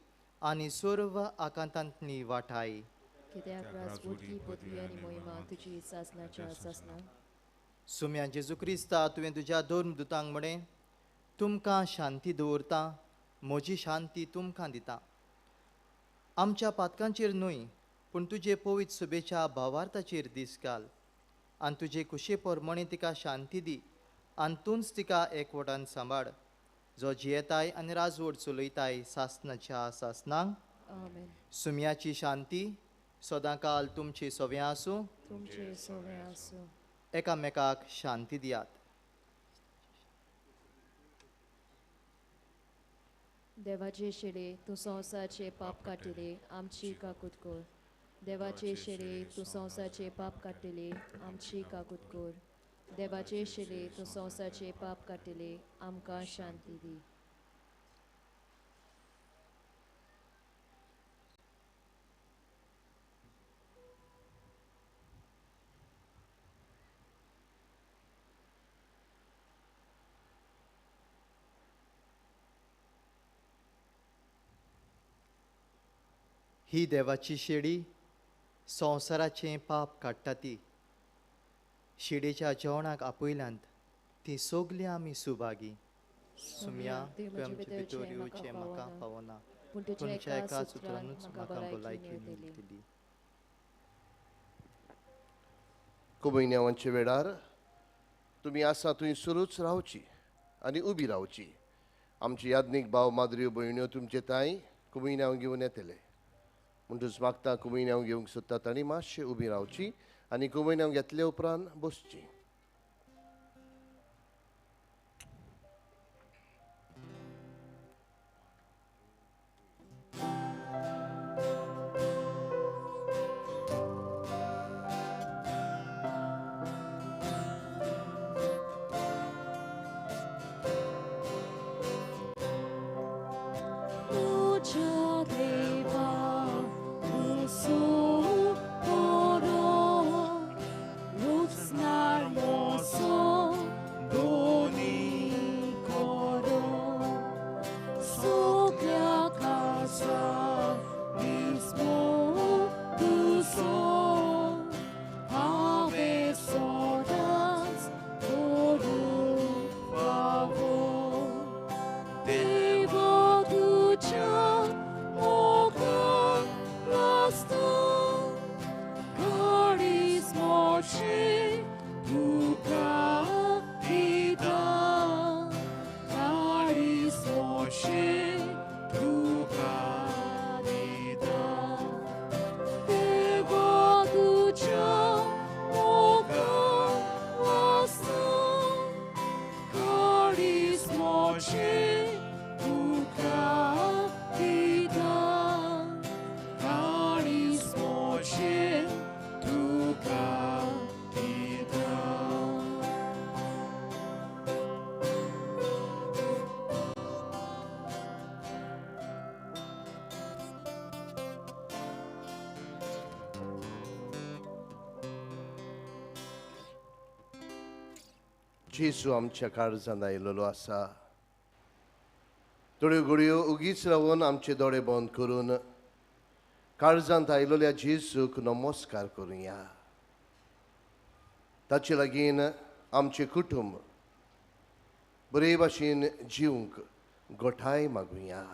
आनी सर्व आकांतांतली वाटाय. सुम्या जेजू क्रिस्ता, तुवें तुज्या दोन दुतांक म्हळें, तुमकां शांती दवरता, म्हजी शांती तुमकां दिता. आमच्या पातकांचेर न्हय पूण तुजे पवित्र सुबेच्या भावार्थाचेर दीस घाल आनी तुजे कुशे प्रमाणे तिका शांती दी आनी तूंच तिका एकवटान सांबाळ, जो जियेताय आनी राजवट चलयताय सासनाच्या सासनांक. सुम्याची शांती सदांकाल तुमची सव्यां आसूं. एकामेकाक शांती दियात. देवाचे शेळे तूं संवसारचे पाप काडटले, आमची काकूत कर. देवाचे शेळे तूं संवसारचे पाप काडटले, आमची काकूत कर. देवाचे शेळे तूं संवसारचे पाप काडटले, आमकां शांती दी. ही देवाची शेळी संवसाराचें पाप काडटा ती. शेळीच्या जेवणाक आपयल्यांत ती सगळीं आमी सुभागी. सुम्या, तुवें आमचे भितर येवचें म्हाका पावना, पूण तुमच्या एका सुत्रानूच म्हाका भलायकी मेळटली. कुमयन्यावांच्या वेळार तुमी आसा थंय सुरूच रावची आनी उबी रावची. आमची याज्ञीक भाव माद्र्यो भयण्यो तुमचे ताई कुमयन्यांव घेवन येतले. म्हणटूच मागता कुमयन्यांव घेवंक सोदता तांणी मातशें उबी रावची आनी कुमयन्यांव घेतले उपरांत बसची. जेजू आमच्या काळजान आयलेलो आसा. थोड्यो घडयो उगीच रावन आमचे दोळे बंद करून काळजांत आयिल्ल्या जेजूक नमस्कार करुया. ताचे लागीं आमचें कुटुंब बरे भाशेन जिवंक गोठाय मागुया.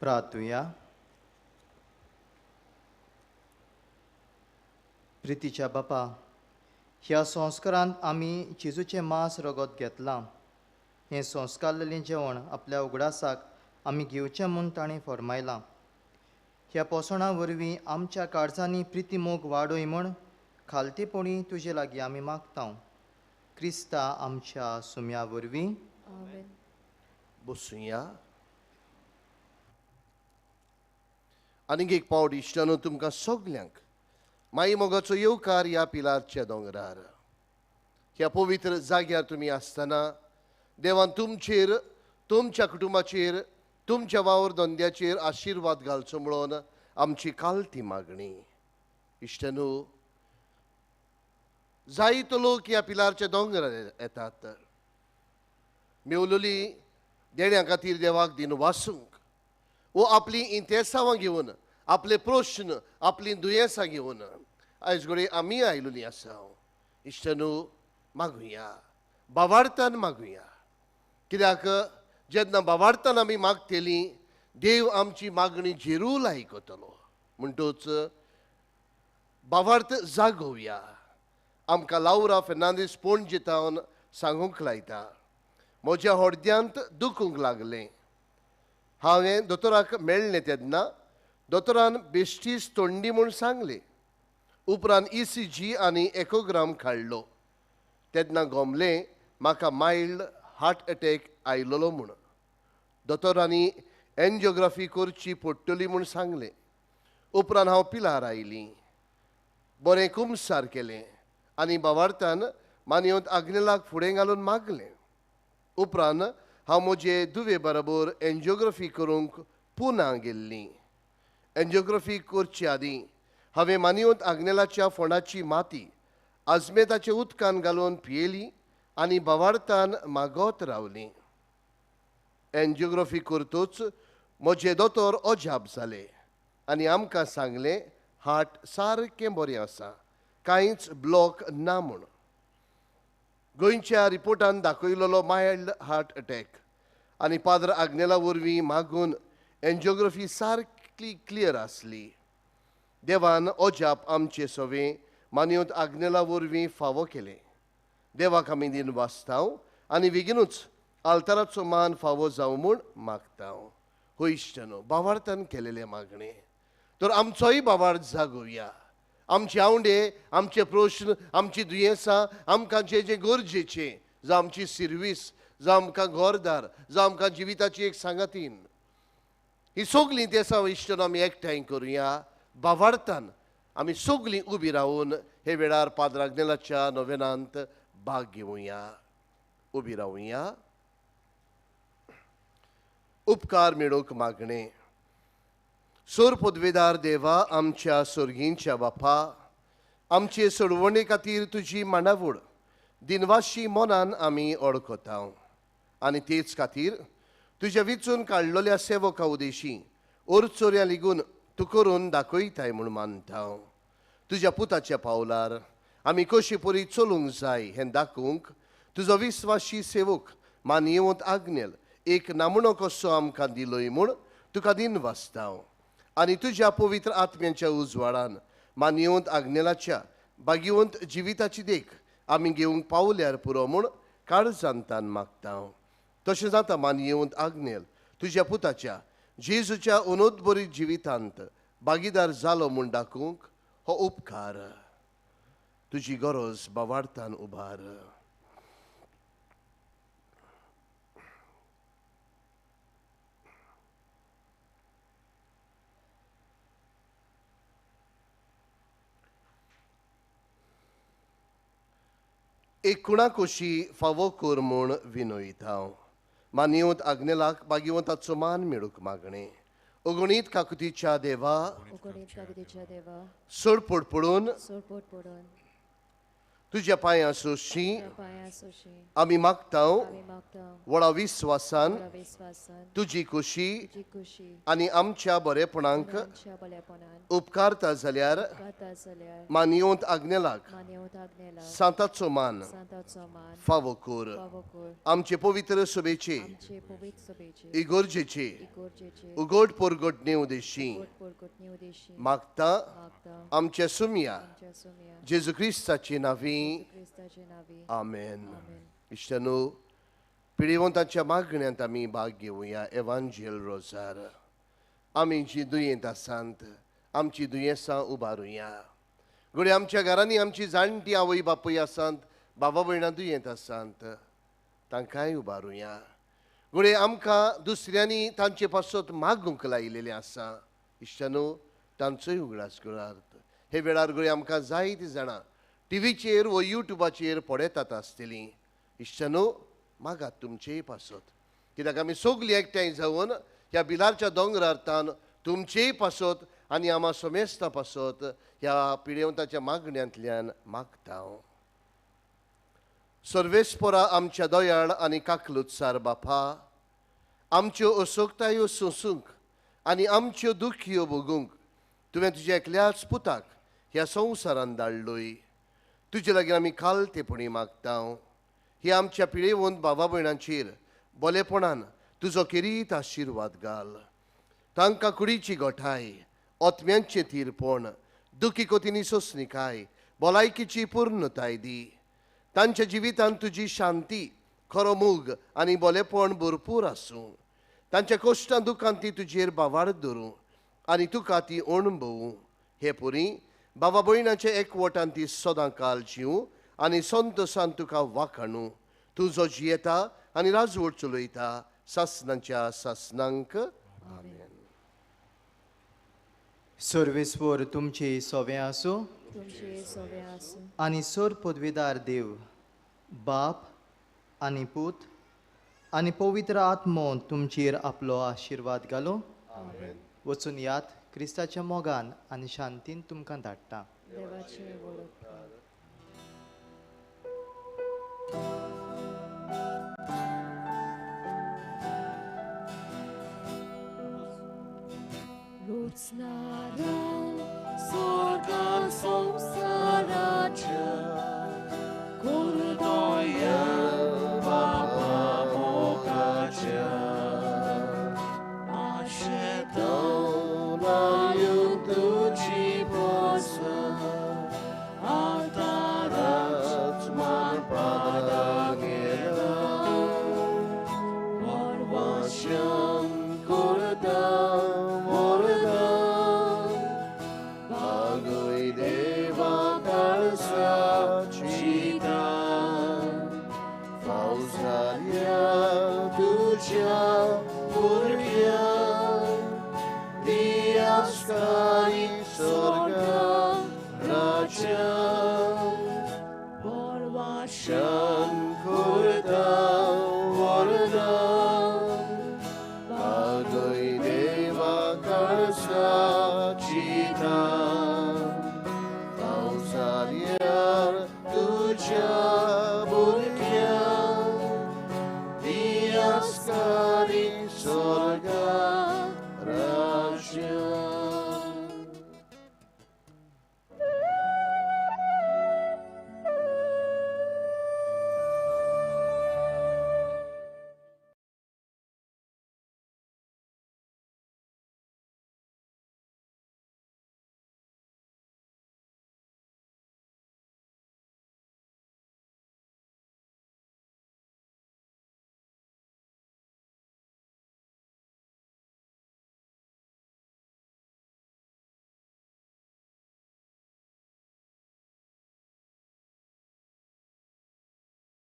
प्रार्थुया. प्रितीच्या बापा, ह्या संस्कारांत आमी जेजूचें मांस रगत घेतलां. हें संस्कारलेलें जेवण आपल्या उगडासाक आमी घेवचें म्हूण ताणें फर्मायलां. ह्या पोसणां वरवीं आमच्या काळजांनी प्रिती मोग वाडय म्हूण खालतेपणी तुजे लागीं आमी मागता. क्रिस्ता आमच्या सुम्या वरवीं. बसुया. आनीक एक पावट इश्टानो तुमकां सगल्यांक माई मोगाचो येवकार ह्या पिलारच्या दोंगरार. ह्या पवित्र जाग्यार तुमी आसतना देवान तुमचेर, तुमच्या कुटुंबाचेर, तुमच्या वावर धंद्याचेर आशिर्वाद घालचो म्हणून आमची कालती मागणी. इश्टानो, जायतो लोक ह्या पिलारच्या दोंगरार येतात मेवलोली देण्या खातीर देवाक दिन वासूंक वो आपली इंतेसांवां घेवन, आपले प्रश्न, आपली दुयेंसां घेवन आयज घडये आमी आयिल्लीं आसा. इश्टानो, मागुया, बावार्थान मागुया. कित्याक जेन्ना बावार्थान आमी मागतली देव आमची मागणी जेरूल आयकतलो. म्हणटूच बावार्थ जागोवया. आमकां लावरा फेर्नांदीस पणजे तावन सांगूंक लायता, म्हज्या हड्ड्यांत दुखूंक लागलें. हांवें दोतोराक मेळ्ळें तेन्ना दोतोरान बेश्टीच तोंडी म्हूण सांगलें. उपरांत ECG आनी एकोग्राम काडलो तेन्ना गोमलें म्हाका मायल्ड हार्ट अटॅक आयिल्लो म्हूण. दोतोरांनी एन्जियोग्राफी करची पडटली म्हूण सांगलें. उपरांत हांव पिलार आयलीं, बरें कुमसार केलें आनी बावार्थान मानयत आग्नेलाक फुडें घालून मागलें. उपरांत हांव म्हजे दुवे बरोबर एन्जियोग्राफी करूंक पुना गेल्ली. एन्जियोग्राफी करचे आदीं हांवें मानयत आग्नेलाच्या फोंडाची माती आजमेताच्या उदकान घालून पियेली आनी बावार्थान मागत रावली. एन्जियोग्राफी करतूच म्हजे दोतोर अजाप जाले आनी आमकां सांगलें हार्ट सारकें बरें आसा, कांयच ब्लॉक ना म्हूण. गोंयच्या रिपोर्टान दाखयलेलो मायल्ड हार्ट अटॅक आनी पाद्र आग्नेला वरवीं मागून एन्जियोग्राफी सारकी क्लियर आसली. देवान अजाप आमचे सवे मानयत आग्नेला वरवीं फावो केलें. देवाक आमी दिन वाचता आनी बेगीनूच आल्ताराचो मान फावो जावं म्हूण मागता. हो इश्टानो, बावार्थान केलेलें मागणें तर आमचोय बावार्थ जागोवया. आमचे आवंडे, आमचे प्रश्न, आमची दुयेंसां, आमकां जें जें गरजेचें, जावं आमची सिर्वीस, जावं आमकां घरदार, जावं आमकां जिविताची एक सांगातीन, ही सगळीं तेसां इश्टान आमी एकठांय करुया. बावार्थान आमी सगळीं उबी रावन हे वेळार पाद्र आग्नेलाच्या नोवेनांत भाग घेवया. उबी रावया. उपकार मेळोवंक मागणें. सोर पदवेदार देवा, आमच्या सोर्गींच्या बापा, आमचे सोडवणे खातीर तुजी मांडावळ दिनवाशी मनान आमी ओळखता आनी तेच खातीर तुज्या विचून काडलेल्या सेवका उदेशी ओरचोऱ्या लिगून तूं करून दाखयताय म्हूण मानता. तुज्या पुताच्या पावलार आमी कशी परी चलूंक जाय हें दाखोवंक तुजो विस्वाशी सेवक मानयेवंत आग्नेल एक नामणो कसो आमकां दिलोय म्हूण तुका दिन वाचता. आनी तुज्या पवित्र आत्म्यांच्या उजवाडान मानयेवंत आग्नेलाच्या भाग्यवंत जिविताची देख आमी घेवंक पावल्यार पुरो म्हूण काळजांतान मागता. तशें जाता मानयेवंत आग्नेल तुज्या पुताच्या जेजूच्या उनोदबरीत जिवितांत भागीदार जालो म्हूण दाखोवंक हो उपकार तुजी गरज बावार्थान उबार. एक कुणाकोशी फावो कर म्हूण विनयता. मानयवंत आग्नेलाक भाग्यवंताचो मान मेळूंक मागणें. अगणीत काकुतीच्या देवा, सोडपोट पडून तुज्या पांयां सोशी आमी मागता व्हडा विस्वासान तुजी खुशी आनी आमच्या बरेपणाक उपकारता जाल्यार मानयवंत आग्नेलाक सांताचो मान फावो कर. आमचे पवित्र सभेचे इगोर्जेचे उगड परगटणे उदेशी मागता आमच्या सुमया जेजू क्रिस्ताचे नांवी. आमेन. इश्टानो, पिडेवंताच्या मागण्यांत आमी भाग घेवया. एवांजेल रोजार आमी जी दुयेंत आसात आमची दुयेंसां उबारुया. घडये आमच्या घरांनी आमची जाणटी आवय बापूय आसात, बाबा भयणां दुयेंत आसात, तांकांय उबारुया. घडये आमकां दुसऱ्यांनी तांचे पासत मागूंक लायिल्लें आसा. इश्टानो, तांचोय उगडास करात. हे वेळार घडये आमकां जायतीं जाणां टिवीचेर व युट्यूबाचेर पळयतात आसतलीं. इश्टानो, मागात तुमचेय पासत, कित्याक आमी सगलीं एकठांय जावन ह्या बिलारच्या दोंगरार तान तुमचेय पासत आनी आमा समेस्ता पासत ह्या पिडेवंताच्या मागण्यांतल्यान मागता. सर्वेस्परा आमच्या दयाळ आनी काकलुत्सार बापा, आमच्यो असोकतायो सोंसूंक आनी आमच्यो दुखयो भोगूंक तुवें तुज्या एकल्याच पुताक ह्या संवसारान धाडलोय. तुजे लागीं आमी खालतेपणी मागता. ही आमच्या पिळेवंत बाबा भयणांचेर बोलेपणान तुजो खेरीत आशिर्वाद घाल. तांकां कुडीची गोठाय, आत्म्यांचें थिरपण, दुखी कोतीनी सोंसणीकाय, भलायकीची पूर्णताय दी. तांच्या जिवितांत तुजी शांती, खरो मोग आनी बोलेपण भरपूर आसूं. तांच्या कश्टां दुखांत ती तुजेर बावार धरूं आनी तुका ती अणभवूं. हे पुरी बाबा भयणाचे एकवटान ती सदां काल जीव आनी संतोसान तुका वाखाणू. तूं जो जियेता आनी राजवट चलयता सासनांच्या सासनांक. आमेन. सर्वेस्वर तुमचे सोवे आसूं आनी सर पदवीदार देव बाप आनी पूत आनी पवित्र आत्मो तुमचेर आपलो आशिर्वाद घालो. वचून यात क्रिस्ताच्या मोगान आनी शांतीन तुमकां धाडटा. तुझ्या